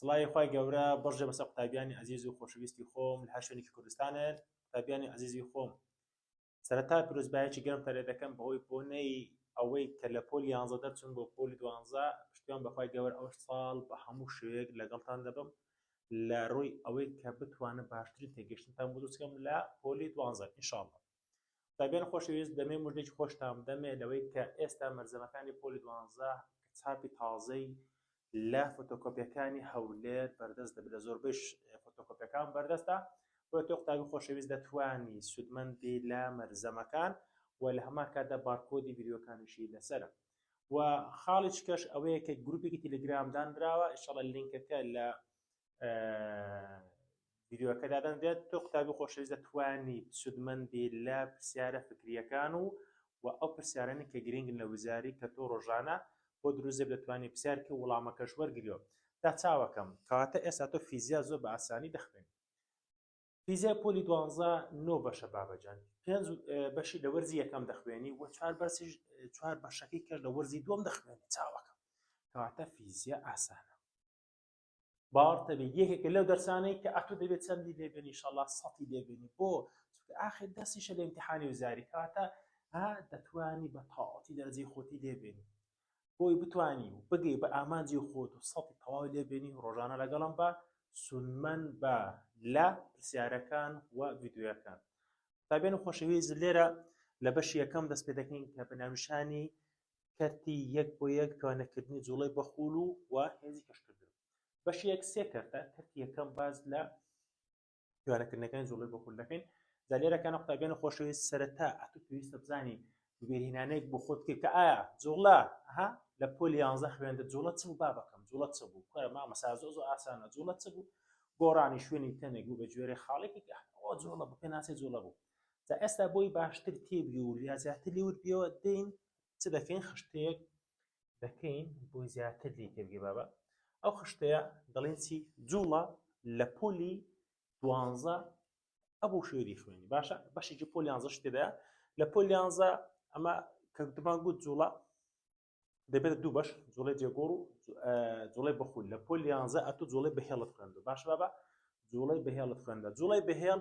سڵاوی خوای گەورە بڕژێ بەسەر قوتابیانی ئەزیز و خۆشەویستی خۆم لە هەر شوێنێکی کوردستانن. قوتابیانی ئەزیزی خۆم، سەرەتا پیرۆزباییەکی گەرمتان لێ دەکەم بەهۆی بۆنەی ئەوەی کە لە پۆلی یانزە دەرچوون بۆ پۆلی دوانزە. پشتیوان بەخوای گەورە ئەو ساڵ بە هەموو شێوەیەک لەگەڵتان دەبم لە ڕووی ئەوەی کە بتوانم باشترین تێگەشتنتان بۆ دروست بکەم لە پۆلی دوانزە ئینشاءاللە. قوتابیان خۆشەویست، دەمێ مژدەیەکی خۆشتان بدەمێ لەوەی کە ئێستا مەلزەمەکانی پۆلی دوانزە کە چاپی تازەی لە فۆتۆکۆپیەکانی هەولێر بەردەست دەبێت، لە زۆربەی فۆتۆکۆپیەکان بەردەستە. بۆیە تۆ قوتابی خۆشەویست دەتوانی سوودمەند بی لە مەلزەمەکان و لە هەمان کاتدا بارکۆدی ڤیدیۆکانیشی لەسەرە. و خاڵی چکەش ئەوەیە کە گروپێکی تەلەگرام دانراوە، ئینشاڵڵا لینکەکە لە ڤیدیۆکە دادەنرێت. تۆ قوتابی خۆشەویست دەتوانی سوودمەند بی لە پرسیارە فکریەکان و و ئەو پرسیارانەی کە گرنگن لە وزاری کە تۆ ڕۆژانە بۆ دروست دەبێت دەتوانی پرسیار کە وەڵامەکەش وەرگریەوە. تا چاوەکەم کەواتە ئێستا تۆ فیزیا زۆر بە ئاسانی دەخوێنی. فیزیای پۆلی دوانزە نۆ بەشە بابەجان، پێنج بەشی لە وەرزی یەکەم دەخوێنی و چوار بەشیش چوار بەشەکەی کەش لە وەرزی دووەم دەخوێنی. چاوەکەم کەواتە فیزیا ئاسانە. باوەڕتە بێ یەکێکە لەو دەرسانەی کە ئەتۆ دەبێت چەندی لێبێنی ئینشاڵڵا سەتی لێبێنی. بۆ؟ چونکە ئاخر دەستیشە لە ئیمتیحانی وزاری، کەواتە ها دەتوانی بە تەواوەتی دەرەجەی خۆتی لێبێنی بۆی بتانی و بگەی بە ئامانجی خۆت و سەتی تەواو لێبێنی. ڕۆژانە لەگەڵم بە سونمەند بە لە پرسیارەکان و ڤیدیۆیەکان. قوتابیان خۆشەویست، لێرە لە بەشی یەکەم دەست پێ دەکەین کە بە ناونیشانی کەرتی یەک بۆ یەک توانەکردنی جوڵەی بەخول و و هێزی کەشکردن. بەشی یەک سێ کەرتە. کەرتی یەکەم باز لە توانەکردنەکانی جوڵەی بەخول دەکەین. جا لێرەکانە قوتابیان خۆشەویست، سەرەتا ئەتو پێویستە بزانی ببیرهێنانێک بۆ خۆت بکەیت کە ئایا جوڵە ها لە پۆلی یانزە خوێندە جوڵە چ بوو بابەکەم، جوڵە چ بوو؟ کورە مامۆستا زۆر زۆر ئاسانە. جوڵە چ بوو؟ گۆڕانی شوێنی تەنێک بوو بە گوێرەی خاڵێکی کە ئەوە جوڵە بوو، پێناسەی جوڵە بوو. جا ئێستا بۆی باشتر تێبی و یا زیاتر لێ ورد بیەوە دێین چ دەکەین؟ خشتەیەک دەکەین بۆی زیاتر لێ تێبگەی بابە. ئەو خشتەیە دەڵێن چی؟ جوڵە لە پۆلی دوانزە ئەبوو شوێری خوێنی. باشە بەشێکی پۆلی یانزە تێدایە. لە پۆلی یانزە ئەمە کە گوتمان گوت جوڵە دەبێت دوو بەش، جوڵەی جێگۆڕ و جوڵەی بەخول. لە پۆلی یانزە ئەتۆ جوڵەی بەهێڵت خوێندو. باشە بابە، جوڵەی بەهێڵت خوێندە. جوڵەی بەهێڵ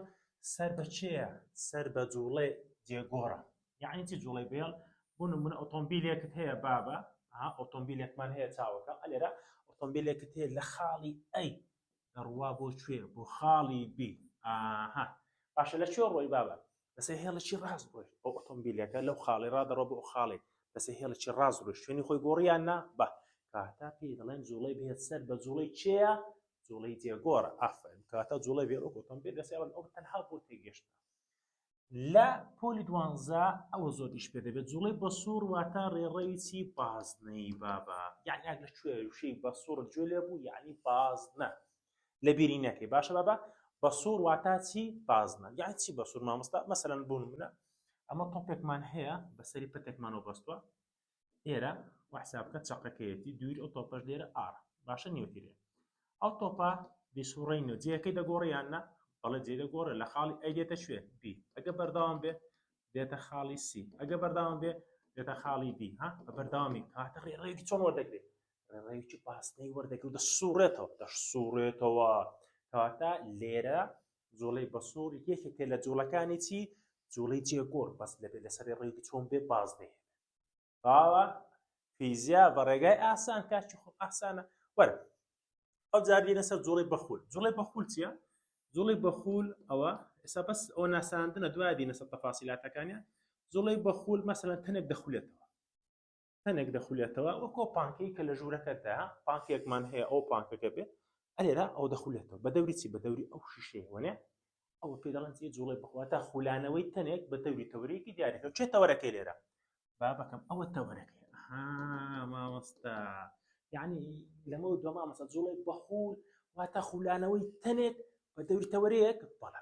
سەر بە چێیە؟ سەر بە جوڵەی جێگۆڕە. یعنی چی جوڵەی بەهێڵ؟ بۆ نمونە ئۆتۆمبیلێکت هەیە بابە، ها ئۆتۆمبیلێکمان هەیە چاوەکە ئەلێرە ئۆتۆمبیلێکت هەیە لە خاڵی ئەی دەڕوا بۆ کوێ؟ بۆ خاڵی بی. ئاها باشە لە کوێ ڕۆی بابە؟ لەسەر هێڵێکی ڕاست ڕۆی. ئەو ئۆتۆمبیلەکە لەو خاڵی ڕا دەڕۆ بۆ ئەو خاڵی، لەسەر هێڵێکی ڕاست ڕۆی، شوێنی خۆی گۆڕیان نا بە کاتە پێی دەڵێن جوڵەی بێت سەر بە جوڵەی چێە؟ جوڵەی جێگۆڕە. ئافرین. کاتە جوڵەی بێت وەک ئۆتۆمبیل لەسەر ئەو تەنها بۆ تێگەشتە. لە پۆلی دوانزە ئەوە زۆر ئیش پێ دەبێت. جوڵەی بەسوور واتە ڕێڕەوی چی؟ بازنەی بابە. یعنی ئەگەر لە کوێ وشەی بەسوورت گوێ لێ بوو یعنی بازنە، لەبیری نەکەی. باشە بابە، بەسوور واتا چی؟ بازنە. یعنی چی بەسوور مامۆستا؟ مەسەلەن بۆ نمونە ئەمە تۆپێکمان هەیە بەسەری پەتێکمانەوە بەستووە ئێرە، وە حساب بکە چەقەکەیەتی دوور، ئەو تۆپەش لێرە ئارە. باشە نیوەتیرێ ئەو تۆپە دیسوڕینەوە جێیەکەی دەگۆڕی یان نا؟ بەڵێ جێ دەگۆڕێ. لە خاڵی A دێتە کوێ؟ B. ئەگە بەردەوام بێ دێتە خاڵی C، ئەگە بەردەوام بێ دێتە خاڵی D. ها بە بەردەوامی کاتە ڕێڕەوێکی چۆن وەردەگرێ؟ ڕێڕەوێکی بازنەی وەردەگرێ و دەسوڕێتەوە، دەسوڕێتەوە. کەواتە لێرە جوڵەی بەسوڕ یەکێکە لە جوڵەکانی چی؟ جوڵەی جێگۆڕ، بەس دەبێت لەسەر ڕێڕەوێکی چۆن بێ؟ بازنەی هەبێ. باوە فیزیا بە ڕێگای ئاسان کاکی خۆ ئاسانە. وەرە ئەو جار دێنە سەر جوڵەی بەخول. جوڵەی بەخول چییە؟ جوڵەی بەخول ئەوە ئێستا بەس ئەو ناساندنە دوای دێنە سەر تەفاسیلاتەکانیان. جوڵەی بەخول مەسەلەن تەنێک دەخولێتەوە، تەنێک دەخولێتەوە وەکۆ پانکەی کە لە ژوورەکەدا پانکێکمان هەیە، ئەو پانکەکە بێت ئەلێرە ئەو دەخولێتەوە بە دەوری چی؟ بە دەوری ئەو شیشەیە وەنێ. ئەوە پێ دەڵێن چی؟ جوڵەی بەخواتە خولانەوەی تەنێک بە دەوری تەوەرێکی دیاریکراو. چێ تەوەرەکەی لێرە بابەکەم؟ ئەوە تەوەرەکەی. ها مامۆستا یعنی لەمە دو مامۆستا جوڵەی بەخول واتە خولانەوەی تەنێک بە دەوری تەوەرەیەک. بەڵێ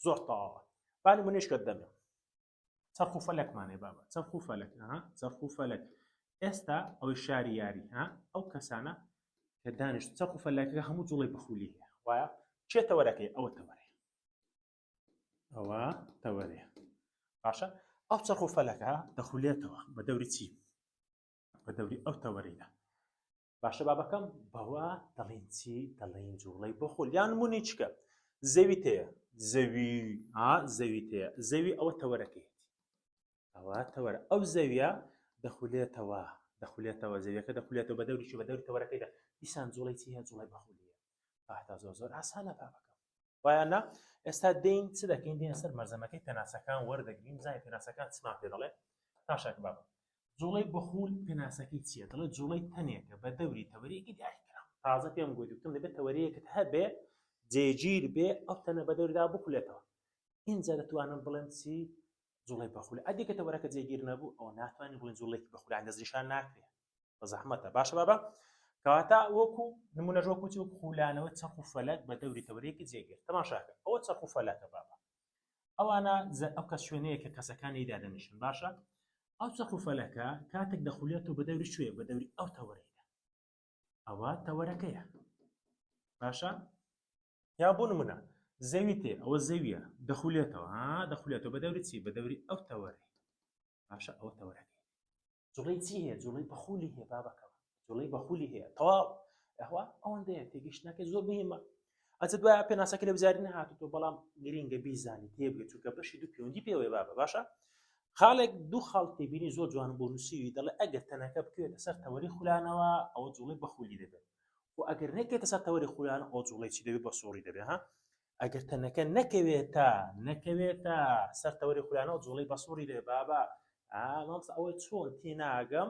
زۆر تەواوە. با نمونەیەکت دەمێ. چەرخ و فەلەکمانێ بابە، چەرخ و فەلەک. ها چەرخ و فەلەک ئێستا ئەوەی شاری یاری ها ئەو کەسانە کە دانیشت چەرخ و فەلەکەکە هەموو جوڵەی بەخولی هەیە وایە. چێ تەوەرەکەی؟ ئەوە تەوەرەیە، ئەوە تەوەرەیە. باشە ئەو چەرخ و فەلەکە دەخولێتەوە بە دەوری چی؟ بە دەوری ئەو تەوەرەیدا. باشە بابەکەم بەوە دەڵێن چی دەڵێن جوڵەی بەخۆل یان نمونەی چکە زەوی تەیە زەوی ها زەوی تەیە زەوی ئەوە تەوەرەکەیەتی ئەوە تەوەرە ئەو زەویە دەخولێتەوە دەخولێتەوە زەویەکە دەخولێتەوە بە دەوری چی بە دەوری تەوەرەکەیدا دیسان جوڵەی چی هەیە جوڵەی بەخولیە تا زۆر زۆر ئاسانە بابەکەم وایە نا ئێستا دێین چ دەکەین دێنە سەر مەرزەمەکەی پێناسەکان وەردەگرین بزانین پێناسەکان چمان پێ دەڵێ تاشاکە بابە جوڵەی بەخول پێناسەکەی چییە دەڵێ جوڵەی تەنێکە بە دەوری تەوەرێکی دیاریکراو تازە پێم گوتی وتم دەبێت تەوەرەیەکت هەبێ جێگیر بێ ئەو تەنە بە دەوریدا بخولێتەوە ئینجا دەتوانم بڵێم چی جوڵەی بەخول ئەدی کە تەوەرەکە جێگیر نەبوو ئەو ناتوانین بڵێن جوڵێکی بەخولان دەستنیشان ناکرێت بە زەحمەتە باشە بابە کەواتە وەکو نمونەش وەکو چی وەکو خولانەوە چەرخ و فەلەک بە دەوری تەوەرێکی جێگیر تەماشاکە ئەوە چەرخ و فەلەکە بابە ئەوانە ئەو کەس شوێنەیە کە کەسەکانی دادەنیشن باشە ئەو چەرخ و فەلەکە کاتێک دەخولێتەوە بە دەوری کوێ بە دەوری ئەو تەوەرەیدا ئەوە تەوەرەکەیە باشە یا بۆ نمونە زەوی تێ ئەوە زەویە دەخولێتەوە ها دەخولێتەوە بە دەوری چی بە دەوری ئەو تەوەرەی باشە ئەوە تەوەرەکەی جوڵەی چی هەیە جوڵەی بەخولی هەیە بابەکەم جوڵەی بەخولی هەیە تەواو ئەوە ئەوەندەیە تێگەیشتنەکەی زۆر مهمە ئەچە دوای پێناسەکە لە بزاری نەهاتوو بەڵام گرینگە بیزانی تێبگە چونکە بەشی دوو پەیوەندی پێوەی بابە باشە خاڵێک دوو خاڵ تێبینی زۆر جوان بۆ نووسیوی دەڵێ ئەگەر تەنەکە بکەوێتە سەر تەوەری خولانەوە ئەوە جوڵەی بەخولی دەبێت و ئەگەر نەکەوێتە سەر تەوەری خولان ئەو جوڵەی چی دەبێت بە سوڕی دەبێت ها ئەگەر تەنەکە نەکەوێتە نەکەوێتە سەر تەوەری خولانەوە جوڵەی بەسوڕی دەبێت بابا مامۆستا ئەوە چۆن تێناگەم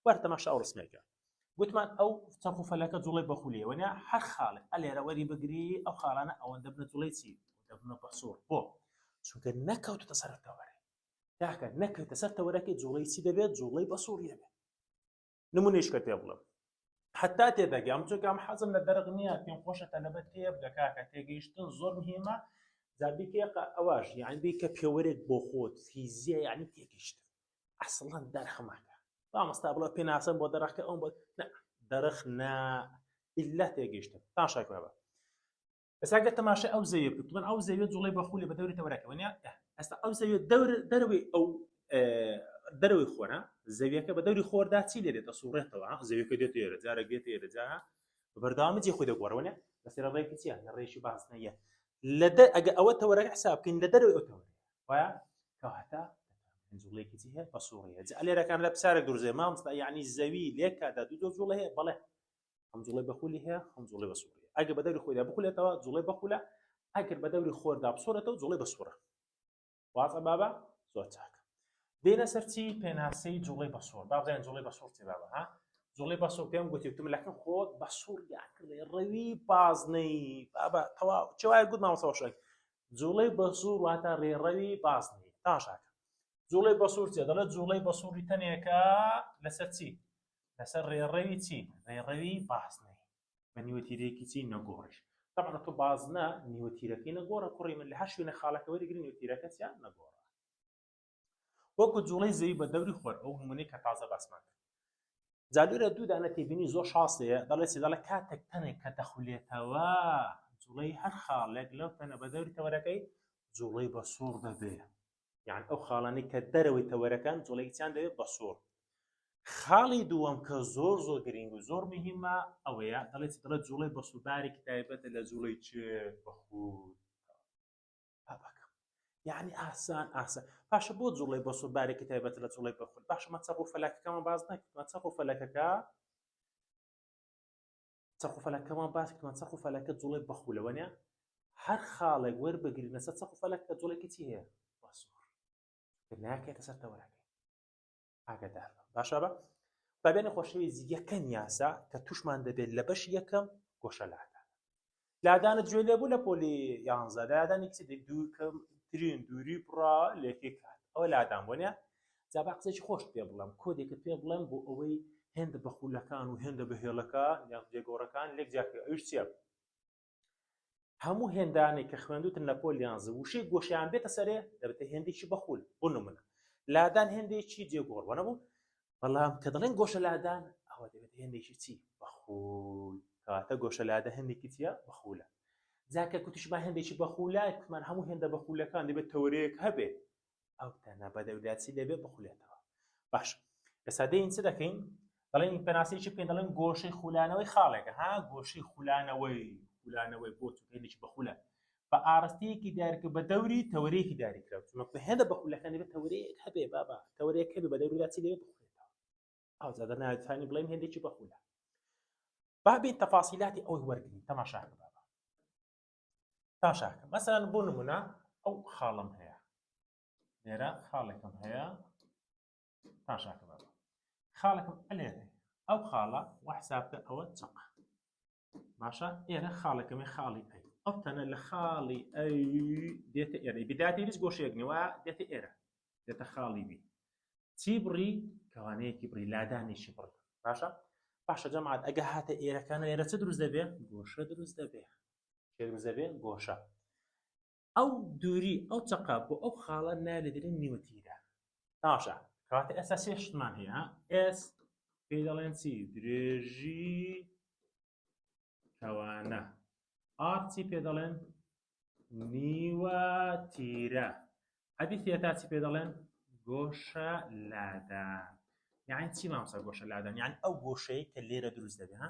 وەرە تەماشا ئەو ڕسمێکە گوتمان ئەو چەرخ و فەلەکە جوڵەی بەخولیە وەنیا هەر خاڵێک ئەلێرە وەری بگری ئەو خاڵانە ئەوەندە بنە جوڵەی چی دەبنە بەسوڕ بۆ چونکە نەکەوتوتە سەر تەوەرەی کاکە نەکەوتە سەر تەوەرەکەی جوڵەی چی دەبێت جوڵەی بەسوڕی دەبێت نمونەیش کە پێ بڵێم حتا تێدەگەم چونکە ئەم حەزم لە دەرق نییە پێم خۆشە تەلەبە تێبگە کاکە تێگەیشتن زۆر مهمە جا بیکە ئەوەش یعنی بیکە پێوەرێک بۆ خۆت فیزیا یعنی تێگەیشتن ئەسڵەن دەرخمەکە مامۆستا بڵێ پێناسەم بۆ دەرخکە ئەوم بۆ نا دەرخ نا ئیلا تێگەیشتن تاشاکە بە ئێستا گەر تەماشای ئەو زەویە بکەیت من ئەو زەویە جوڵەی بە خولی بە دەوری تەوەرەکە وەنیە ئێستا ئەو زەویە دەور دەرەوەی ئەو دەرەوەی خۆرە زەویەکە بە دەوری خۆردا چی لێ دێت دەسوڕێتەوە زەویەکە دێت ئێرە جارێک دێت ئێرە جا بە بەردەوامی جێ خۆی دەگۆڕەوە نیە لەسەر ڕێکی چییە لە ڕێکی بازنەیە لە دە ئەگە ئەوە تەوەرەکە حساب بکەین لە دەرەوەی ئەو تەوەرەیە وایە کەواتە جوڵەیەکی چی هەیە بە سوڕیە جا لێرەکان لە پرسیارێک دروست مامۆستا یعنی زەوی لێکادا دوو جۆر جوڵە هەیە بەڵێ هەم جوڵەی بەخولی هەیە هەم جوڵەی بەسوڕی ئەگەر بە دەوری خۆیدا بخولێتەوە جوڵەی بەخولە ئەگەر بە دەوری خۆردا بسوڕێتەوە جوڵەی بەسوڕە وازە بابا زۆر چاک دێنە سەر چی پێناسەی جوڵەی بەسوڕ با بزانین جوڵەی بەسوڕ چی بابا ها جوڵەی بەسوڕ پێم گوتی وتم لەکن خۆت بەسوڕ یان کردێ ڕەوی بازنەی بابا تەواو چ وایە گوت مامۆستا وەشەک جوڵەی بەسوڕ واتە ڕێڕەوی بازنەی تاشاکە جوڵەی بەسوڕ چیە دەڵێت جوڵەی بەسوڕی تەنێکە لەسەر چی لەسەر ڕێڕەوی چی ڕێڕەوی بازنەی بە نیوەتیرەیەکی چی نەگۆڕیش طبعا تۆ بازنە نیوەتیرەکەی نەگۆڕە کوڕی من لە هەر شوێنە خاڵەکە وەریگری نیوەتیرەکە چیان نەگۆڕە وەکو جوڵەی زەوی بە دەوری خۆر ئەو نمونەی کە تازە باسمان کرد جا لێرە دوو دانە تێبینی زۆر شاس هەیە دەڵێ چی دەڵێ کاتێک تەنێک کە دەخولێتەوە جوڵەی هەر خاڵێک لەو تەنە بە دەوری تەوەرەکەی جوڵەی بە سوڕ دەبێ یان ئەو خاڵانەی کە دەرەوەی تەوەرەکان جوڵەیەکیان دەوێت بە سوڕ خاڵی دووەم کە زۆر زۆر گرنگ و زۆر مهمە ئەوەیە دەڵێت دەڵێت جوڵەی بە سوبارێکی تایبەتە لە جوڵەی چێ بەخود بابەکەم یعنی ئاسان ئاسان باشە بۆ جوڵەی بە سوبارێکی تایبەتە لە جوڵەی بەخود باشە مە چەق و فەلەکەکەمان باز نەکردمە چەق و فەلەکەکە چەق و فەلەکەمان باس کردمان چەق و فەلەکە جوڵەی بەخولەوە نیە هەر خاڵێک وەربگرین لەسەر چەق و فەلەکە جوڵێکی چی هەیە بەسوور ناکێتە سەر تەوەرەکەی ئاگادار بە باشە بە بابێنە خۆشەویست یەکەم یاسا کە توشمان دەبێت لە بەش یەکەم گۆشە لادان لادانت گوێ لێ بوو لە پۆلی یانزە لادانی کچ دووکەم ترین دووری بڕا لێکی کات ئەوە لادان بۆ نیە جا با قسێکی خۆشت پێ بڵێم کۆدێکت پێ بڵێم بۆ ئەوەی هێندە بە خولەکان و هێندە بە هێڵەکان یان جێگۆڕەکان لێک جیاکە ئەویش چییە هەموو هێندانێک کە خوێندوتن لە پۆل یانزە وشەی گۆشیان بێتە سەرێ دەبێتە هێندێکی بەخول بۆ نمونە لادان هێندێکی جێگۆڕ وە نەبوو بەڵام کە دەڵێن گۆشە لادان ئەوە دەبێت هێندێکی چی بەخول کەواتە گۆشە لادە هەندێکی چییە بەخولە جا کە کوتیشمان هەندێکی بەخولە کوتمان هەموو هێندە بەخولەکان دەبێت تەوەرەیەک هەبێ ئەو تەنە بە دەوریاچی دەبێت بخولێتەوە باش ئێستا دێین چ دەکەین؟ دەڵێن پێناسەیەکی بکەین دەڵێن گۆشەی خولانەوەی خاڵێکە ها گۆشەی خولانەوەی خولانەوەی بۆ چونکە بە خولە بە ئاڕاستەیەکی دیاریکە بە دەوری تەوەرەیەکی دیاریکراو چونکە هێندە بە خولەکان دەبێت تەوەرەیەک هەبێ بابا تەوەرەیەک هەبێ بە دەوریدا چی دەبێت بخولێتەوە ئەو جا دەناتوانین بڵێن هێندێکی بە خولە با بین تەفاسیلاتی ئەوەی وەرگین تەماشاکە بابا تاشاکە مەسەلەن بۆ نمونە ئەو خاڵم هەیە لێرە خاڵێکم هەیە تاشاکە بابا خاڵێکم ئەلێرە ئەو خاڵە وە حسابکە ئەوە چەق باشە ئێرە خاڵەکەمی خاڵی A ئەو تەنە لە خاڵی A دێتە ئێرە بداتی هیچ گۆشەیەک نیوە دێتە ئێرە دێتە خاڵی B چی بڕی کەوانەیەکی بڕی لادانێکی بڕی باشە باشە جەماعەت ئەگە هاتە ئێرەکانە ئێرە چ دروست دەبێ گۆشە دروست دەبێ چێ دروست دەبێ گۆشە ئەو دووری ئەو چەقە بۆ ئەو خاڵە ناوی دەرێن نیوەتیرە باشە کەواتە ئێستا سێ شتمان هەیە S پێی دەڵێن چی درێژی کەوانە R چی پێ دەڵێن نیوە تیرە ئەدی theta چی پێ دەڵێن گۆشە لادان یعنی چی مامسا گۆشە لادان یعنی ئەو گۆشەیە کە لێرە دروست دەبێ ها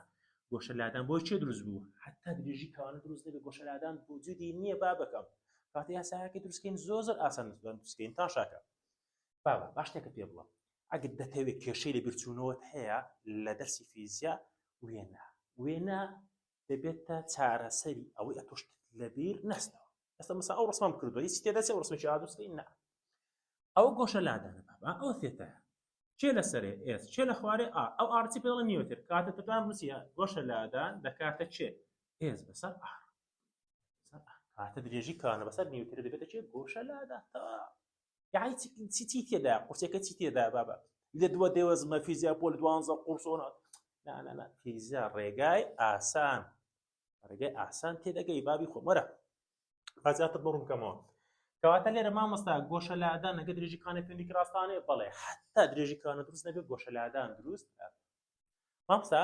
گۆشە لادان بۆی چێ دروست بوو حتا درێژی کەوانە دروست دەبێت گۆشە لادان وجودی نییە بابەکەم کاتێ یاسایەکە دروستکەین زۆر زۆر ئاسان دروستکەین تاشاکە بابا باش شتێکە پێ بڵم ئەگەر دەتەوێت کێشەی لە بیرچوونەوەت هەیە لە دەرسی فیزیا وێنە وێنە دەبێتە چارەسەری ئەوەی ئەتۆشت لەبیر نەستەوە ئێستا مەسا ئەو ڕسمم کردووە هیچ تێدەچێ ئەو ڕسمێکی ئادوستی نا ئەو گۆشە لادانە بابا ئەو theta یە چێ لەسەرێ S چێ لە خوارێ R ئەو R چی پێڵە نیوەتر کاتە تەتوان بنووسیە گۆشە لادان دەکاتە چێ S بەسەر R کاتە درێژی کانە بەسەر نیوەتر دەبێتە چێ گۆشە لادان یعنی چی چی تێدا قورسەکە چی تێدا بابا لە دووە دێوەزمە فیزیا پۆل دوانزە قورسۆنە نا نا نا فیزیا ڕێگای ئاسان ڕێگای ئاسان تێدەگەی بابی خۆم وەرە با زیاتر بڕوون بکەمەوە کەواتە لێرە مامۆستا گۆشە لادان لەگە درێژی کانە پێوەندێکی ڕاستانێ بەڵێ حتا درێژی کانە دروست نەبێت گۆشە لادان دروست مامۆستا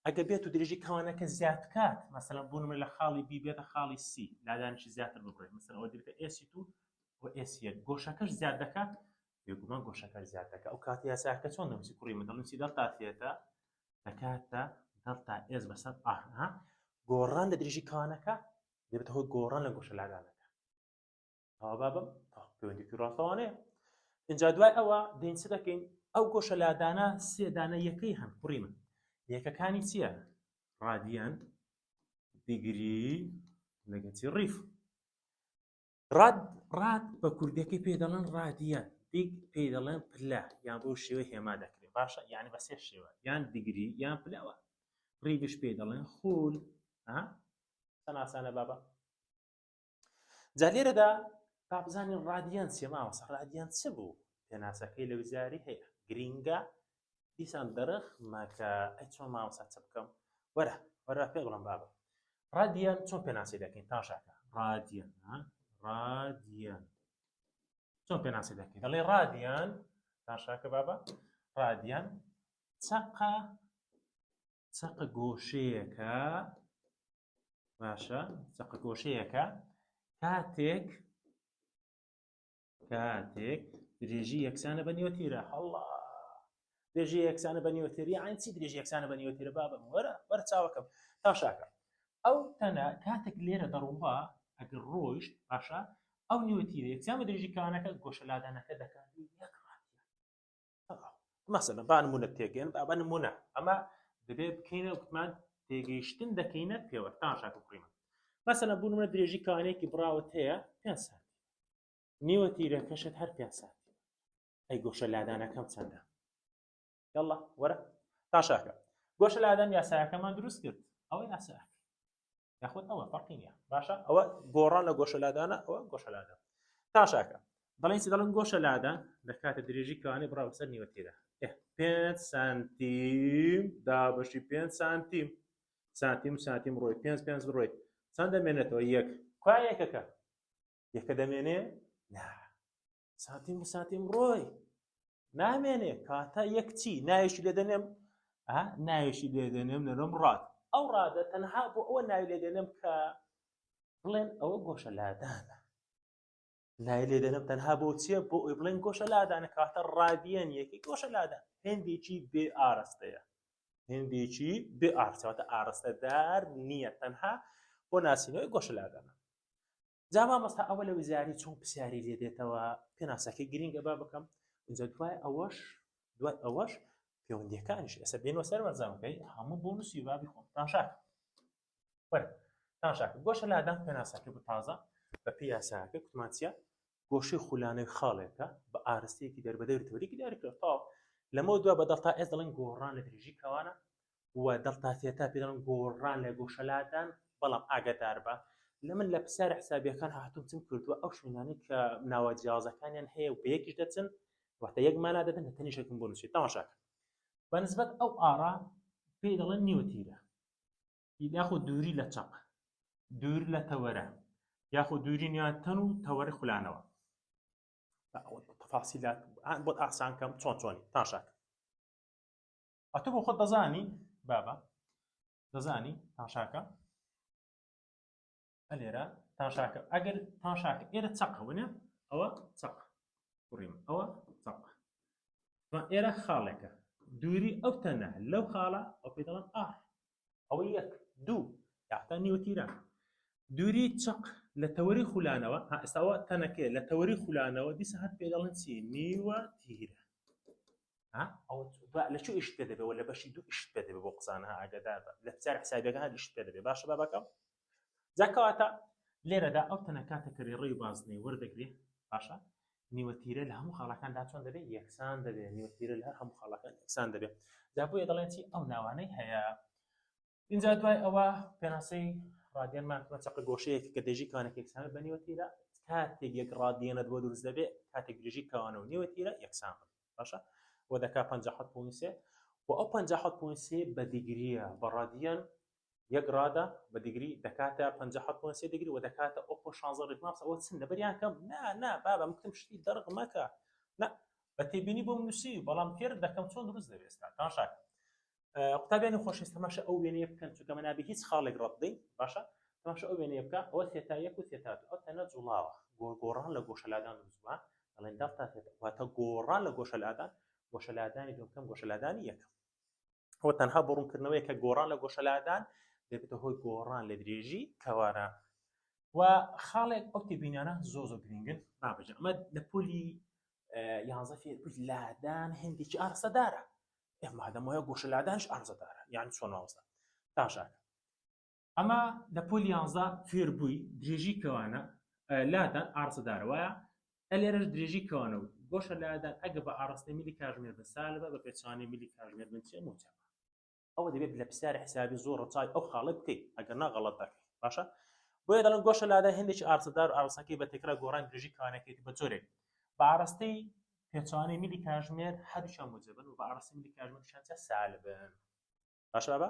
ئەگە بێت و درێژی کەوانەکە زیاد کات مەسەلەن بۆ نمونە لە خاڵی B بێتە خاڵی C لادانیشی زیاتر ببڕێت مەسەلەن ئەوە دەبێتە S two و S یەک گۆشەکەش زیاد دەکات بێگومان گۆشەکەش زیاد دەکات ئەو کاتی یاساکە چۆن دەنووسی کوڕی من دەنووسی delta theta دەکاتە delta S بەسەر R ها گۆڕان لە درێژی کەوانەکە دەبێتە هۆی گۆڕان لە گۆشە لادانەکە ئەوە بابم پەیوەندێکی ڕاستەوانەیە اینجا دوای ئەوە دێن چ دەکەین ئەو گۆشە لادانە سێ دانە یەکەی هەن کوڕی من یەکەکانی چییە ڕادیان degree لەگەچی ڕیف rad rad بە کوردەکەی پێ دەڵێن ڕادیان deg پێی دەڵێن پلە یان بۆ شێوە هێما دەکرێت باشە یعنی بە سێ شێوە یان degree یان پلەوە rev ش پێی دەڵێن خول ها ئاسانە بابا جا لێرەدا با بزانین ڕادیان چیە مامۆستا ڕادیان چ بوو پێناسەکەی لە وزاری هەیە گرینگە دیسان دەرخ مەکە ئەی چۆن مامۆستا چ بکەم وەرە وەرە پێ بڵم بابە ڕادیان چۆن پێناسی دەکەین تاشاکە ڕادیان ڕادیان چۆن پێناسی دەکەین دەڵێ ڕادیان تاشاکە بابە ڕادیان چەقە چەقە گۆشەیەکە باشە چەقە گۆشەیەکە کاتێک کاتێک درێژی یەکسانە بە نیوەتیرە هەڵا درێژی یەکسانە بە نیوەتیرە یان چی درێژی یەکسانە بە نیوەتیرە بابم وەرە وەرە چاوەکەم تاشاکە ئەو تەنە کاتێک لێرە دەڕووا ئەگەر ڕۆیشت باشە ئەو نیوەتیرە یەکسان بە درێژی کانەکە گۆشە لادانەکە دەکات یەک مەسەلەن با نمونە تێگەن با بە نمونە ئەمە دەبێ بکەینە وتمان تێگەیشتن دەکەینە پێوە تاشاکە کوڕی من مەسەلەن بوو نمونە درێژی کانێکی بڕاوت هەیە 5 سانتی نیوە تیرەکەشت هەر 5 سانتی ئەی گۆشە لادانەکەم چەندە یاڵا وەرە تاشاکە گۆشە لادان یاسایەکەمان دروست کرد ئەوە یاسایەکە یاخود ئەوە فەرقی نییە باشە ئەوە گۆڕان لە گۆشە لادانە ئەوە گۆشە لادان تاشاکە دەڵێن چی دەڵێن گۆشە لادان دەکاتە درێژی کەوانەی بڕا بەسەر نیوە تیرە پێ سانتیم دابەشی پێ سانتیم سانتیم سانتیم ڕۆی پێ پێ ڕۆی چەند دەمێنێتەوە یەک کوا یەکەکە یەکە دەمێنێ نا سانتیم و سانتیم ڕۆی نامێنێ کاتە یەک چی ناوێکی لێ دەنێم ناوێکی لێ دەنێم نەرم rad ئەو rad ە تەنها بۆ ئەوە ناوی لێ دەنێم کە بڵێن ئەوە گۆشە لادانە. لای لێ دەنم تەنها بۆ چییە بۆ ئەوی بڵێن گۆشە لادانە کەواتە ڕادیەن یەکەی گۆشە لادان هێندێکی بێ ئارەستەیە هێندێکی بێ ئارسەوەتە ئارەستەدار نییە تەنها بۆ ناسینەوەی گۆشە لادانە جا مامۆستا ئەوە لە وزاری چۆن پرسیاری لێ دێتەوە پێناسەکەی گرنگە با بکەم اینجا دوای ئەوەش دوای ئەوەش پەیوەندیەکانیش ئێستا بێنەوە سەر وەرزانەکەی هەموو بۆ نووسی بابی خۆم تاشاک وەرە تاشاک گۆشە لادان پێناسەکە بۆ تازە بە پێی یاساکە کوتمان چییە گۆشەی خولانەوەی خاڵێکە بە ئارستەیەکی دەربەدەر تەوەرێکی دیاریکراو تەواو لەمە دوا بە دەڵتا ئێس دەڵێن گۆڕان لە درێژی کەوانە و دەڵتا تێتا پێ دەڵێن گۆڕان لە گۆشەلادان بەڵام ئاگادار بە لە من لە پرسیارە حسابیەکان هاتووم چم کردووە ئەو شوێنانەی کە ناوە جیاوازەکانیان هەیە و بە یەکیش دەچن واتە یەک مانا دەدەن لە تەنیشێکم بۆ نووسی تەماشاکە بە نسبەت ئەو ئارا پێی دەڵێن نیوەتیرە یاخود دووری لە چەق دوور لە تەوەرە یاخود دووری نێوان تەن و تەوەری خولانەوە تەفاسیلات بۆت ئاسان کەم چۆن چۆنی تاشاک ئەتۆ بۆ خۆت دەزانی بابە دەزانی تاشاکە ئەلێرە تاشاکە ئەگەر تاشاکە ئێرە چەقە ونە ئەوە چەق کوڕیم ئەوە چەق ئێرە خاڵێکە دووری ئەو تەنە لەو خاڵە ئەو پێ دەڵێن ئار ئەوە یەک دوو یاختا نیوەتیرە دووری چەق لە تەوەری خولانەوە ها ئێستاوە تەنەکەیە لە تەوەری خولانەوە دیسە هەر پێ دەڵێن چی نیوە تیرە لە چ ئیشت پێ دەبێ لە بەشی دوو ئیشت پێ دەبێ بۆ قسانە ئاگادار بە لە پرسیار حسابیەکان هەر ئیشت پێ دەبێ باشە بابەکەم جا کەواتە لێرەدا ئەو تەنە کاتە کە ڕێڕەوی بازنەی وەردەگرێ باشە نیوە تیرە لە هەموو خاڵەکاندا چۆن دەبێت یەکسان دەبێت نیوە تیرە لە هەر هەموو خاڵەکان یەکسان دەبێت جا بۆیە دەڵێن چی ئەو ناوانەی هەیە اینجا دوای ئەوە پێناسەی ڕادیەنمان کردووە چەقە گۆشەیەک کە درێژی کەوانەکە یەکسانە بە نیوە تیرە کاتێک یەک ڕادیەنت بۆ دروست دەبێت کاتێک درێژی کەوانە و نیوە تیرە یەکسان بن باشە و دەکا 57.3 و ئەو 57.3 بە دیگریە بە ڕادیەن یەک ڕادە بە دیگری دەکاتە 57.3 دیگری و دەکاتە ئۆ 16 ڕیت مامۆستا ئەوە چن لەبەریان کەم نا نا بابە مکتم شتی دەرق مەکە نا بە تێبینی بۆم نووسی بەڵام فێرت دەکەم چۆن دروست دەبێت ئێستا تاشاک قوتابیانی خۆشەویست تەماشا ئەو وێنەیە بکەن چونکە مە نابێ هیچ خاڵێک ڕەت بدەین باشە تەماشا ئەو وێنەیە بکە ئەوە تێتا یەک و تێتا دوو ئەو تەنە جوڵاوە گۆڕان لە گۆشەلادان دروست بووە دەڵێن دەڵتا تێتا واتە گۆڕان لە گۆشەلادان گۆشەلادانی دووەم کەم گۆشەلادانی یەکەم ئەوە تەنها بۆ ڕوونکردنەوەیە کە گۆڕان لە گۆشەلادان دەبێتە هۆی گۆڕان لە درێژی کەوانە و خاڵێک ئەو تێبینانە زۆ زۆر گرنگن بابەجە ئەمە لە پۆلی یانزە فێر بوویت لادان هەندێکی ئارسەدارە ئێ مادەم وایە گۆشە لادانش ئارزەدارە یان چۆن مامۆستا تاشاکە ئەمە لە پۆلی یانزە فێر بووی درێژی کەوانە لادان ئارزەدارە وایە ئەلێرەش درێژی کەوانە و گۆشە لادان ئەگە بە ئاڕاستەی میلی کاژمێر بن سالبە بە پێچەوانەی میلی کاژمێر بن چیە موجەبە ئەوە دەبێت لە پرسیاری حسابی زۆر ڕەچاوی ئەو خاڵە بکەیت ئەگەر نا غەڵەت دەکەیت باشە بۆیە دەڵێن گۆشە لادان هێندێکی ئارسەدار و ئاڕاستەکەی بە تێکرا گۆڕان درێژی کەوانەکەیتی بە جۆرێک بە ئاڕاستەی پێچەوانەی میلی کاژمێر هەردووکیان موجەبن و بە ئاڕاستەی میلی کاژمێر شان چە سالبن باشە بابا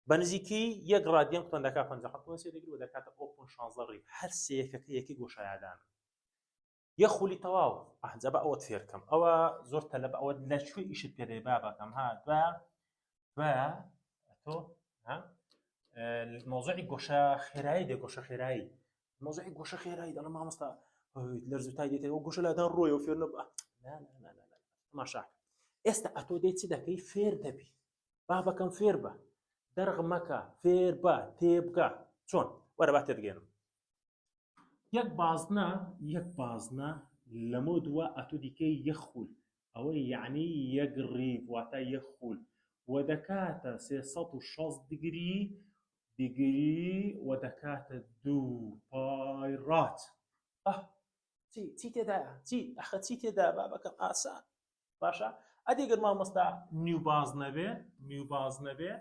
بە نزیکی یەک ڕادیەن کوتان دەکا 57 دەگری و دەکاتە 0.16 ڕیب هەر سێیەکەکە یەکی گۆشەلادان یە خولی تەواو ئەحجا بە ئەوەت فێرکەم ئەوە زۆر تەلەبە ئەوە لە کوێ ئیشت پێ دەبێ بابەکەم ها دوایە دوایە تۆ ها مۆزعی گۆشە خێرایی دێ گۆشە خێرایی مۆزعی گۆشە خێرایی دەڵێ مامۆستا لەرز و تای دێتەوە گۆشە لادان ڕۆیەوە فێر نەبوو نا نا نا نا تەماشا ئێستا ئەتۆ دێ چ دەکەی فێر دەبی بابەکەم فێر بە دەرغ مەکە فێر بە تێبگە چۆن وەرە با تێبگەێنم یەک بازنە یەک بازنە لەمە دوا ئەتۆ دیکەی یەک خول ئەوە یعنی یەک ڕیب واتە یەک خول و دەکاتە 360 دیگری دیگری و دەکاتە دوو پای ڕات ئەه چی چی تێدا چی ئەخە چی تێدا بابەکەم ئاسان باشە ئەدی گەر مامۆستا نیو باز نەبێ نیو باز نەبێ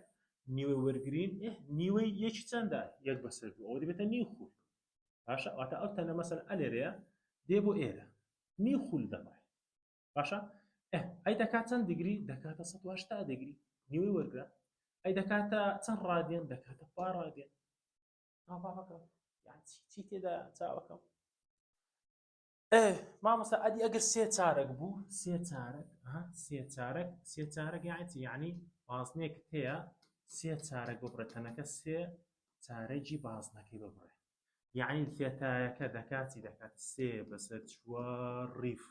نیوەی وەرگین نیوەی یەکی چەندە یەک بەسەر دوو ئەوە دەبێتە نیو خول باشە واتە ئەو تەنە مەسەل ئەلێرەیە دێ بۆ ئێرە نیو خول دەبڕێ باشە ئەی دەکات چەند دیگری دەکاتە 180 دیگری نیوەی وەرگرە ئەی دەکاتە چەند ڕادیەن دەکاتە پا ڕادیەن بابەکەم یان چی تێدا چاوەکەم ئێ مامۆستا ئەدی ئەگەر سێ چارەک بوو سێ چارەک ها سێ چارەک سێ چارەک یعنی چی یعنی بازنێک هەیە سێ چارەک ببڕێ تەنەکە سێ چارەگی بازنەکەی ببڕێ. یعنی تێتایەکە دەکات چی دەکات سێ بەسەر چوار ڕیف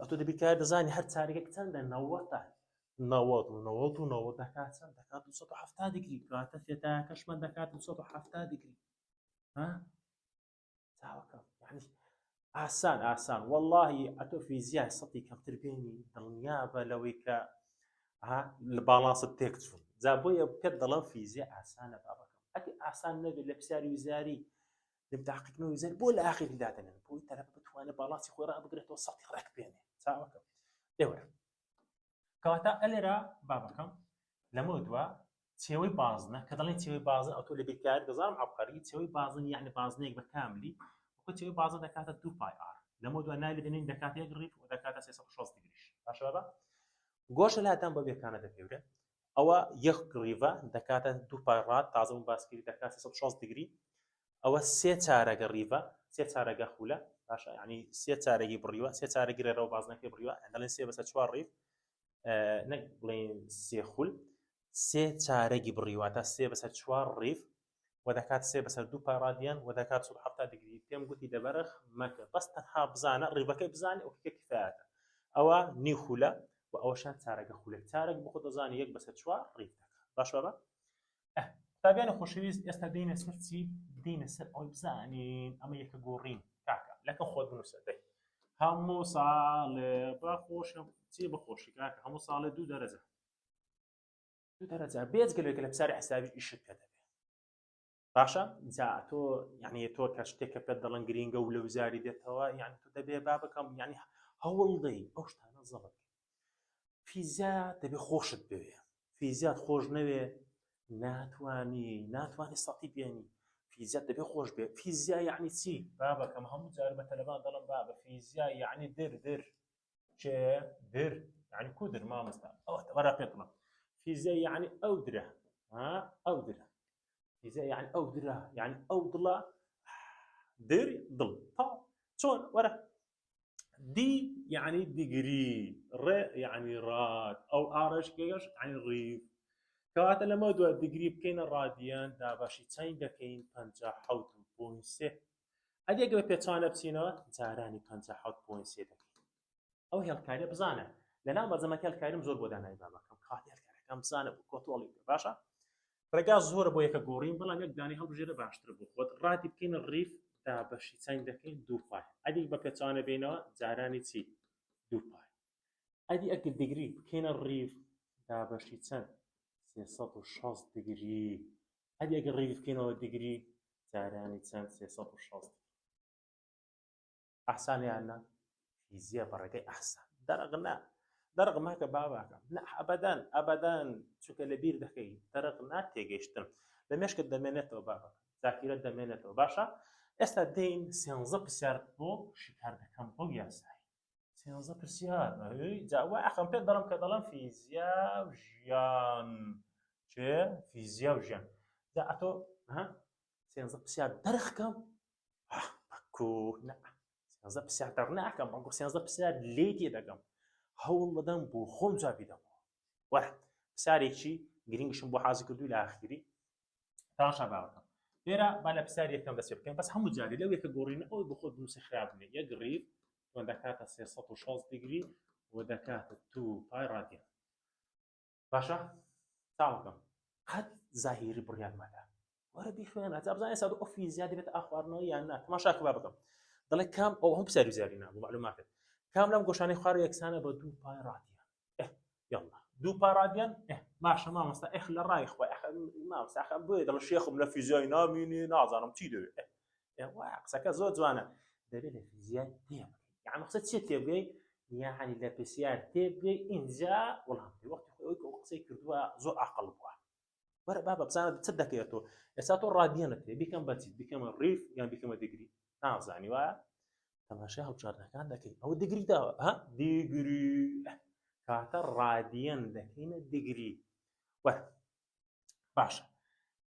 ئەتۆ دەبی کار دەزانی هەر چارەکێک چەندە نەوەتە نەوەد و نەوەد و نەوەد دەکات چەند دەکات 270 دیگری کاتە تێتایەکەشمان دەکات 270 دیگری ها چاوەکەم یعنی ئاسان ئاسان واللهی ئەتۆ فیزیای سەتی کەمتر بێنی دڵنیابە لەوەی کە لە باڵانست تێک چوون جا بۆیە پێت دەڵم فیزیا ئاسانە بابەکەم ئەگە ئاسان نەبێت لە پرسیاری وزاری لەم تاقیکردنەوەی وزاری بۆ لە ئاخری دادەنێن بۆی تەلەبە بتوانێت باڵانسی خۆی ڕابگرێتەوە سەتی ڕێک بێنێ چاوەکەم لێوەرە کەواتە ئەلێرە بابەکەم لەمە دوا چێوەی بازنە کە دەڵێن چێوەی بازن ئەو تۆ لە بیرکاری دەزانم عەبقەری چێوەی بازن یعنی بازنەیەک بە کاملی وەکو چێوەی بازن دەکاتە دوو پای ئار لەمە دوا ناوی دەنێین دەکاتە یەک ڕیف و دەکاتە 360 دیگریش باشە بابا گۆشە لادان بە بێکانە دەپێورێ ئەوە یەک ڕیڤە دەکاتە دوو پای ڕات تازە من باسکردی دەکات 360 دیگری ئەوە سێ چارەگە ڕیڤە سێ چارەگە خولە باشە یعنی سێ چارەگی بڕیوە سێ چارەگی ڕێڕەوە بازنەکەی بڕیوە دەڵێن سێ بەسەر چوار ڕیف نەک بڵێن سێ خول سێ چارەگی بڕیوە تا سێ بەسەر چوار ڕیف و دەکات سێ بەسەر دوو پای ڕادیان و دەکات 170 دیگری پێم گوتی دەبەرخ مەکە بەس تەنها بزانە ڕیبەکەی بزانێ ئەو کە کفایەتە ئەوە نیو خولە و ئەوەشان چارەگە خولە چارەک بخۆ دەزانی یەک بەسەر چوار ڕیف دەکات باش بابا قوتابیانی خۆشەویست ئێستا دێینە سەر چی دێینە سەر ئەوەی بزانین ئەمە یەکە گۆڕین کاکە لەکە خۆت بنووسە دەی هەموو ساڵێ بەخۆشم چی بەخۆشی کاکە هەموو ساڵێ دوو دەرەجە دوو دەرەجە بێجگە لەوەی کە لە پرسیاری حسابی ئیشت پێ دەبێ باشە جا تۆ یعنی تۆ کە شتێک کە پێت دەڵێن گرینگە و لە وزاری دێتەوە یعنی تۆ دەبێ با بکەم یعنی هەوڵ دەی ئەو شتانە زەڵت فیزیا دەبێ خۆشت بوێ فیزیات خۆش نەوێ ناتوانی ناتوانی سەقی بێنی فیزیا دەبێ خۆش بێ فیزیا یعنی چی بابەکەم هەموو جار بە تەلەبان دەڵم بابە فیزیا یعنی در در چێ در یعنی کو در مامۆستا ئەوە وەرە پێت بڵێم فیزیا یعنی ئەو درە ها ئەو درە فیزیا یعنی ئەو درە یعنی ئەو دڵە در دڵ تا چۆن وەرە دی یعنی دیگری ڕێ یعنی ڕاد ئەو ئارش گەش یعنی ڕیف کەواتە لەمە دو دیگری بکەینە ڕادیان دابەشی چەند دەکەین 57.3 ئەگەر بە پێچوانە بچینەوە جارانی 57.3 دەکەین ئەو هێڵکاریە بزانە لەناو مەلزەمەکە هێڵکاریم زۆر بۆ دانای بابەکەم کات هێڵکارەکەم بزانە بۆ کۆتۆڵی بکە باشە ڕێگا زۆرە بۆ یەکە گۆڕین بەڵام یەک دانی هەڵبژێرە باشتر بۆ خۆت ڕادی بکەین ڕیف دابەشی چەند دەکەین دوو پای ئەدی بە پێچوانە بینەوە جارانی چی دوو پای ئەدی ئەگەر دیگری بکەینە ڕیف دابەشی چەند 360 دیگری ئەدی ئەگەر ڕیف بکەینەوە دیگری جارانی چەند 360 ئاسان یان نا فیزیا بە ڕێگەی ئاسان دەرەق نا دەرق ماکە باباکەم نا ئەبەدەن ئەبەدەن چونکە لە بیر دەکەی دەرق نا تێگەیشتن لە مێشکت دەمێنێتەوە بابەکە زاکیرە دەمێنێتەوە باشە ئێستا دێین سێنزە پرسیار بۆ شیکار دەکەم بۆ یاسایی سێنزە پرسیار جا وا ئەخەم پێت دەڵم کە دەڵم فیزیا و ژیان چێ فیزیا و ژیان جا ئەتۆ ها سێنزە پرسیار دەرخکەم کو نا سێنزە پرسیار دەر ناکەم بەڵکو سێنزە پرسیار لێ تێدەگەم هەوڵ دەدەم بۆ خۆم جوابی دەمەوە وەرە پرسیارێکی گرنگیشم بۆ حازر کردووی لە ئاخیری تەماشا باوەکەم لێرە با لە پرسیار یەکەم دەست پێ بکەین بەس هەموو جاری لەو یەکە گۆڕینە ئەوەی بۆ خۆت بنووسی خراپ نییە یەک ڕیف و دەکاتە 360 دیگری و دەکاتە تو پای ڕادیان باشە چاوەکەم قەت زاهیری بڕیار مەدە وەرە بیخوێنە تا بزانێ ساد ئەو فیزیا دەبێت ئاخواردنەوە یان نا تەماشا کە بکەم دەڵێ کام ئەو هەم پرسیاری زیاری نابوو معلوماتت کام لەم گۆشانەی خوار یەکسانە بە دوو پای ڕادیان یاڵا دوو پای ڕادیان باشە مامۆستا ئەخ لە ڕای خۆی مامۆستا ئەخ بۆیە دەڵێ شێخم لە فیزیای نامینێ نازانم چی دەوێ قسەکە زۆر جوانە دەبێت لە فیزیای تێ یعنی قسە چیە تێبگەی یعنی لە پرسیار تێبگەی ئینجا وەڵام بدەی وەختی خۆی ئەوەی کە ئەو قسەی کردووە زۆر عاقڵ بووە وەرە بابە بزانە چ دەکەیت تۆ ئێستا تۆ ڕادیەنت هەیە بیکەم بە چی بیکەمە ڕیف یان بیکەمە دیگری نازانی وایە تەماشای هەڵبژاردنەکان دەکەی ئەوە دیگری داوە ها دیگری کاتە ڕادیەن دەکەینە دیگری وەرە باشە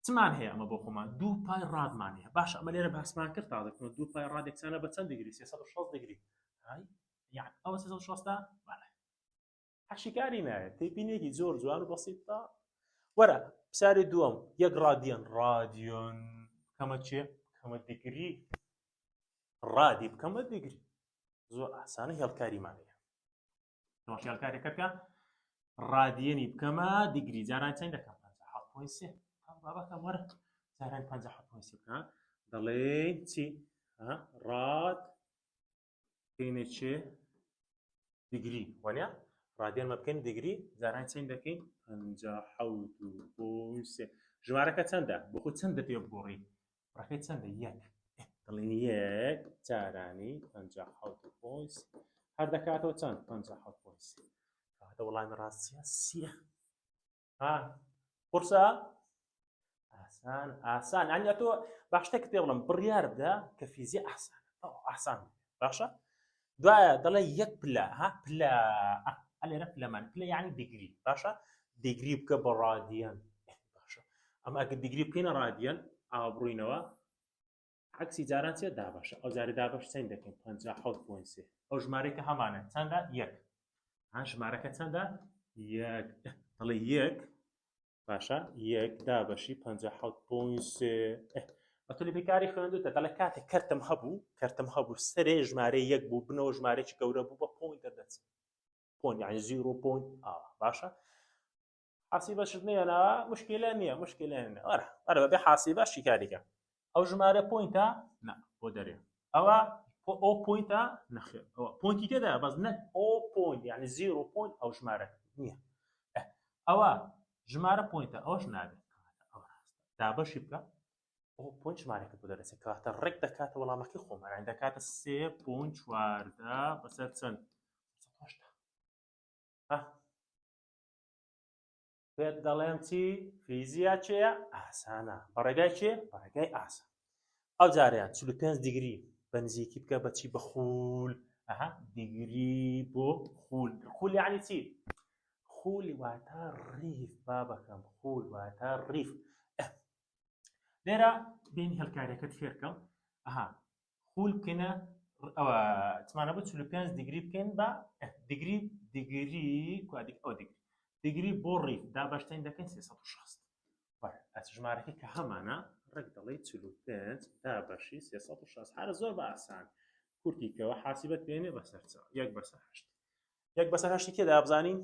چمان هەیە ئەمە بۆ خۆمان دوو پای ڕادمان هەیە باشە ئەمە لێرە باسمان کرد تازە دوو پای ڕاد یەکسانە بە چەند دیگری 360 دیگری های یان ئەوە 360 بەڵێ حەشیکاری نایە تێبینێکی زۆر جوان و بەسیطە وەرە پرسیاری دووەم یەک ڕادیەن ڕادیۆن کەمە چێ؟ بکەمە degree rad ی بکەمە degree زۆر ئاسانە هێڵکاریمان هەیە هێڵکاریەکە بکە radian ی بکەمە degree جاران چەند دەکەم 57.3 بابەکەم وەرە جاران 57.3 بکە دەڵێ چی rad بکەینە چێ degree وانە radian مە بکەین degree جاران چەند دەکەین 57.3 ژمارەکە چەندە بۆ خۆ چەندە پێ بگۆڕی ڕەکەی چەندە یەک دەڵێن یەک جارانی 57 هەر دەکاتەوە چەند 57 کاتە وەڵامی ڕاستیە سیە ها قورسە ئاسان ئاسان ئەنیا تۆ با شتێکت پێ بڵم بڕیار بدە کە فیزیا ئاسان ئاسان باشە دوایە دەڵێ یەک پلە ها پلە ئەلێرە پلەمان پلە یعنی degree باشە degree بکە بە ڕادیان باشە ئەمە ئەگە degree بکەینە ڕادیان ئاوا بڕینەوە عەکسی جاران چیە دابەشە ئەو جارە دابەش چەند دەکەین 57.3 ئەو ژمارەی کە هەمانە چەندە یەک ها ژمارەکە چەندە یەک دەڵێ یەک باشە یەک دابەشی 57.3 ئەتۆ لە بێکاری خوێندوتە دەڵێ کاتێک کەرتم هەبوو کەرتم هەبوو سەرێ ژمارە یەک بوو بنەوە ژمارەیەکی گەورە بوو بە point دەردەچێت point یعنی zero point ئاوا باشە حاسیبەشت نییە نا مشکلە نییە مشکلە نییە وەرە وەرە بەبێ حاسیبە شیکاریکە ئەو ژمارە point ە نا بۆ دەرێ ئەوە ئەو point ە نەخێر ئەوە point ی تێدا بەس نەک ئەو point یعنی zero point ئەو ژمارە نییە ئەوە ژمارە point ە ئەوش نابێت دابەشی بکە ئەو point ژمارەکە بۆ دەرەچێت کەواتە ڕێک دەکاتە وەڵامەکەی خۆمان دەکاتە سێ point 14 بەسەر چەند ها پێت دەڵێم چی فیزیا چێە ئاسانە بە ڕێگای چێ بە ڕێگای ئاسان ئەو جاریان 45 degree بە نزیکی بکە بەچی بە خول ئەها degree بۆ خول خول یعنی چی خول واتە ڕیف بابەکەم خول واتە ڕیف لێرە بین هێڵکاریەکەت فێرکەم ئەها خول بکەینە ئەوە چمانە بۆ 45 degree بکەین بە degree degree کوادیک ئەو degree degree بۆ ڕیف دابەشتین دەکەین 360 ئەس ژمارەکەی کە هەمانە ڕێک دەڵێ 45 دابەشی 360 هەرە زۆر بە ئاسان کورتیکەوە حاسیبەت پێێنێ بەسەر یەک بەسەر هەشت یەک بەسەر هەشتی تێدا بزانین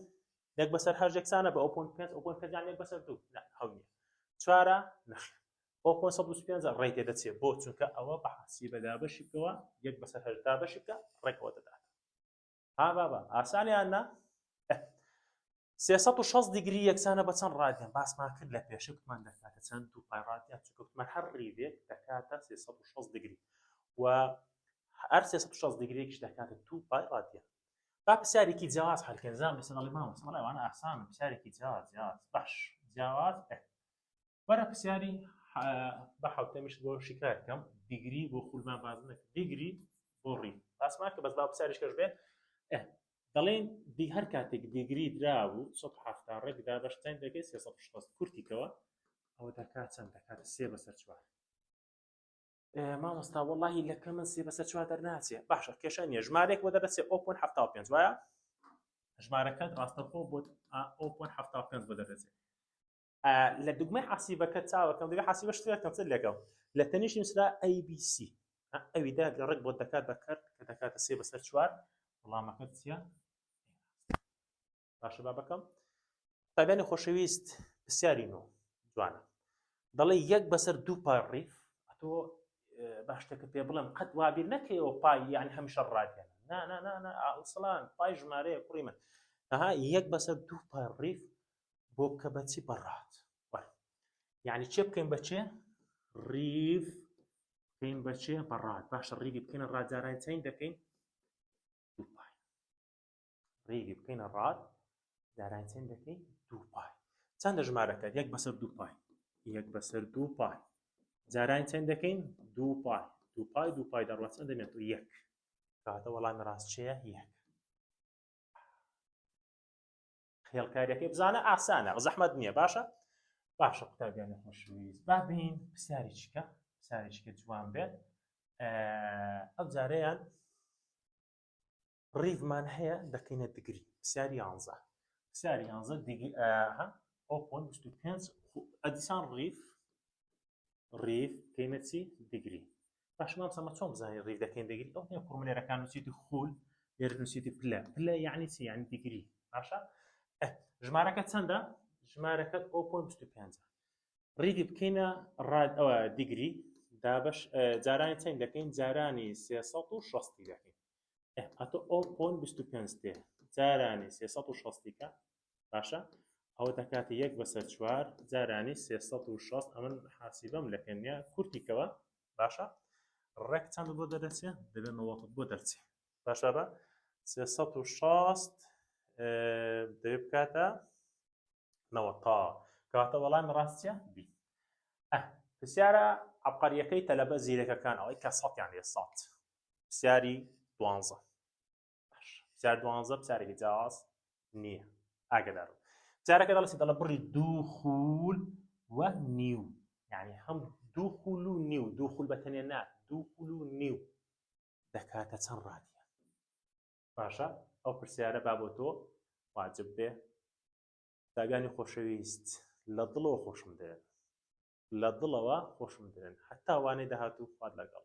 یەک بەسەر هەشت یەکسانە بە ئەو point پێنج ئەو point پێنج یەک بەسەر دوو هەو نییە چوارە نەخێر ئەو point 125 ڕێی تێدەچێ بۆ چونکە ئەوە بە حاسیبە دابەشی بکەوە یەک بەسەر هەشت دابەشی بکە ڕێکەوە دەدات ها بابا ئاسانیان نا 360 degree یەکسانە بە چەند ڕادیان باسمان کرد لە پێشە گوتمان دەکاتە چەند دوو pi ڕادیان چونکە گوتمان هەر ڕیڤێک دەکاتە 360 degree و هەر 360 degree ێکیش دەکاتە دوو pi ڕادیان با پرسیارێکی جیاواز حلکەن زام لەسەر دەڵێ مامۆستا وەڵای ئەوانە ئاسانن پرسیارێکی جیاواز جیاواز باش جیاواز وەرە پرسیاری بە حوتەمیش بۆ شیکار کەم degree بۆ خولمان باز نەکرد degree بۆ ڕی باسمان کە بەس با پرسیاریش کەش بێ دەڵێن دی هەر کاتێک degree درابوو 170 ڕێک دابەش چەند دەکەی 360 کورتیکەوە ئەوە دەکات چەند دەکات سێ بەسەر چوار مامۆستا وەڵاهی لە کە من سێ بەسەر چوار دەرناچێ باشە کێشە نییە ژمارێک بۆ دەرەچێ o point 75 وایە ژمارەکەت ڕاستەخۆ بۆ o point 75 بۆ دەردەچێت لە دوگمەی حاسیبەکە چاوەکەم دەبێ حاسیبە شتێکم چ لەگەڵ لە تەنیش نووسرا ABC ئەوی دا لە ڕێک بۆ دەکات بە کەرت کە دەکاتە سێ بەسەر چوار وەڵامەکە چییە باشە بابەکەم قوتابیانی خۆشەویست پرسیاری نۆ جوانە دەڵێ یەک بەسەر دوو pi ڕیف ئەتۆ باشتەکە پێ بڵێم قەت وابیر نەکەیەوە pi یعنی هەمیشە ڕادیانە نا نا نا نا ئەسڵان pi ژمارەیە کوڕی من ئەها یەک بەسەر دوو pi ڕیف بۆ بکە بەچی بە rad یعنی چێ بکەین بەچێ ڕیف بکەین بەچێ بە rad باشە ڕیفی بکەینە rad جاران چەین دەکەین دوو pi ڕیڤی بکەینە rad جاران چەند دەکەین دوو pi چەندە ژمارەکە یەک بەسەر دوو pi یەک بەسەر دوو pi جاران چەند دەکەین دوو pi دوو pi دوو pi دەڕوات چەند دەبێت یەک کاتە وەڵامی ڕاست چییە یەک خێڵکاریەکەی بزانە ئاسانە زەحمەت نییە باشە باشە قوتابیانە خۆشەویست با بین پرسیاری چیکە پرسیاری چیکە جوان بێت ئەو جارەیان ڕیڤمان هەیە دەکەینە degree پرسیاری یانزە پرسیاری یانزە degree ئەها o point 25 ئەدیسان ڕیف. ڕیف بکەینە چی degree باش مامسا مە چۆن بزانین ڕیف دەکەین degree ئەو نیە کوڕملێرەکان نووسیتی خول لێرە نووسیتی پلە پلە یعنی چی یعنی degree باشە ژمارەکە چەندە ژمارەکە 0.25 ڕیدی بکەینە ڕاد ئەوە degree دابش جارانی چەند دەکەین جارانی 360 دەکەین ئەتۆ 0.25 تێ جارانی 360 کە باشە ئەوە دەکاتە یەک بەسەر چوار جارانی 360 ئەمن حاسیبەم لەکەنیا کورتیکەوە باشە ڕێک چەند بۆ دەرەچێ دەبێت نەوەتت بۆ دەرچێ باشە بە 360 دەبێت بکاتە نەوەتا کەواتە وەڵامی ڕاستە بی پرسیارە عبقەریەکەی تەلەبە زیرەکەکان ئەوەی کە سەتیان لێ سات پرسیاری دوانزە پرسیار دوانزە پرسیارێکی جیاواز نییە ئاگدار پرسیارەکە دەڵێ دەڵێ بڕی دوو خول و نیو یعنی هەم دوو خول و نیو دوو خول بە تەنێ نا دوو خول و نیو دەکاتە چەند ڕادیە باشە ئەو پرسیارە با بۆ تۆ واجب بێ قوتابیانی خۆشەویست لە دڵەوە خۆشم دەوێن لە دڵەوە خۆشم دەوێن هەتا وانەی داهاتوو خوات لەگەڵ.